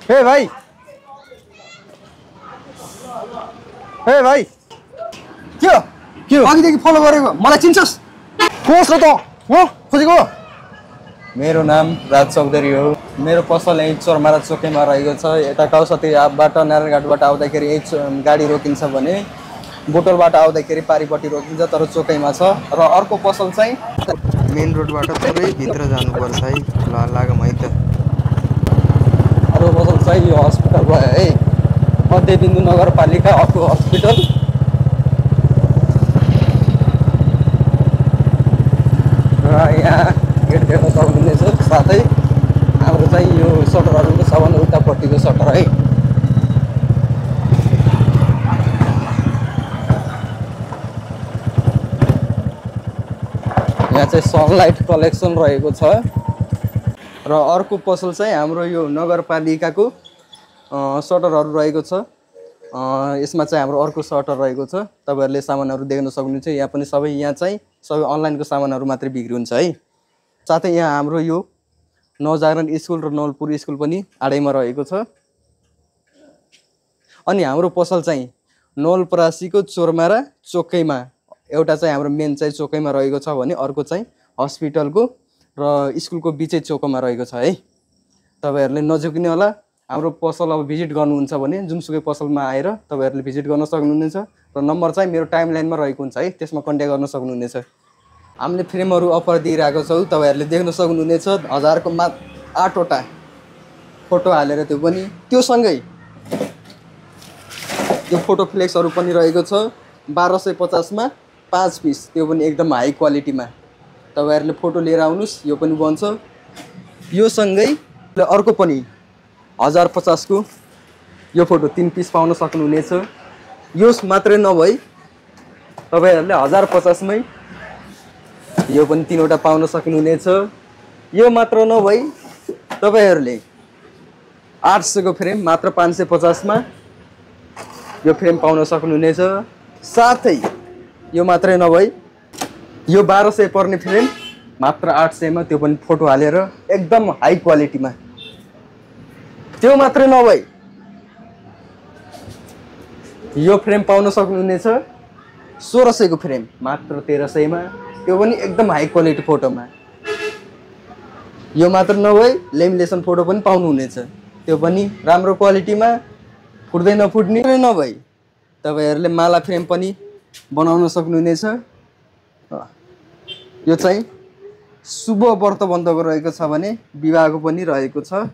हे भाइ के हो अघिदेखि फलो गरेको मलाई चिन्छस् कोस र त हो खोजेको मेरो नाम राज चौधरी हो। मेरो पसल यहीँ चोरमारा चोकैमा रहेको छ। यता कौसती आपबाट नारायणघाटबाट आउँदाखेरि यही गाडी रोकिन्छ भने बोटलबाट आउँदाखेरि पारिपट्टि रोकिन्छ तर चोकैमा छ। र अर्को पसल चाहिँ मेन रोडबाट पुरै भित्र जानुपर्छ है। ल लागौँ है त। अर्को पसल चाहिँ यो हस्पिटल भयो है, मध्यबिन्दु नगरपालिका अर्को हस्पिटल। र यहाँ गेट देख्न सक्नुहुनेछ। साथै हाम्रो चाहिँ यो सटरहरूको सबभन्दा उतापट्टिको सटर है। यहाँ चाहिँ सनलाइट कलेक्सन रहेको छ। र अर्को पसल चाहिँ हाम्रो यो नगरपालिकाको सटरहरू रहेको छ। यसमा चाहिँ हाम्रो अर्को सटर रहेको छ। तपाईहरुले सामानहरू देख्न सक्नुहुन्छ। यहाँ पनि यहाँ चाहिँ सबै अनलाइनको सामानहरू मात्रै बिक्री हुन्छ है। साथै यहाँ हाम्रो यो नवजागरण स्कुल र नवलपुर स्कुल पनि आडैमा रहेको छ। अनि हाम्रो पसल चाहिँ नवलपरासीको चोरमारा चोकैमा, एउटा चाहिँ हाम्रो मेन चाहिँ चोकैमा रहेको छ भने अर्को चाहिँ हस्पिटलको र स्कुलको बिचै चोकमा रहेको छ है। तपाईहरुले नझुक्ने होला। हाम्रो पसल अब भिजिट गर्नुहुन्छ भने जुनसुकै पसलमा आएर तपाईहरुले भिजिट गर्न सक्नुहुनेछ। र नम्बर चाहिँ मेरो टाइमलाइनमा रहेको हुन्छ है, त्यसमा कन्ट्याक्ट गर्न सक्नुहुनेछ। हामीले फ्रेमहरू अफर दिइरहेको छौँ। तपाईहरुले देख्न सक्नुहुनेछ 1000 को 8 वटा फोटो हालेर त्यो पनि त्यो सँगै त्यो फोटो फ्लेक्सहरू पनि रहेको छ 1250 मा 5 पिस, त्यो पनि एकदम हाई क्वालिटीमा। तपाईहरुले फोटो लिएर आउनुस्, यो पनि बन्छ। यो सँगै अर्को पनि 1050 को यो फोटो 3 पिस पाउन सक्नुहुनेछ। यो मात्रै नभई तपाईहरुले 1050 मै यो पनि 3 वटा पाउन सक्नुहुनेछ। यो मात्र नभई तपाईहरुले 800 को फ्रेम मात्र 550 मा यो फ्रेम पाउन सक्नुहुनेछ। साथै यो मात्रै नभई यो 1200 पर्ने फ्रेम मात्र 800 मा, त्यो पनि फोटो हालेर एकदम हाई क्वालिटीमा। त्यो मात्रै नभई यो फ्रेम पाउन सक्नुहुनेछ 1600 को फ्रेम मात्र 1300 मा, त्यो पनि एकदम हाई क्वालिटी फोटोमा। यो मात्र नभई लेमिनेसन फोटो पनि पाउनुहुनेछ, त्यो पनि राम्रो क्वालिटीमा, फुट्दै नफुट्ने नभई तपाईहरुले माला फ्रेम पनि बनाउन सक्नुहुनेछ। यो चाहिँ शुभ व्रत बन्धको रहेको छ भने विवाहको पनि रहेको छ।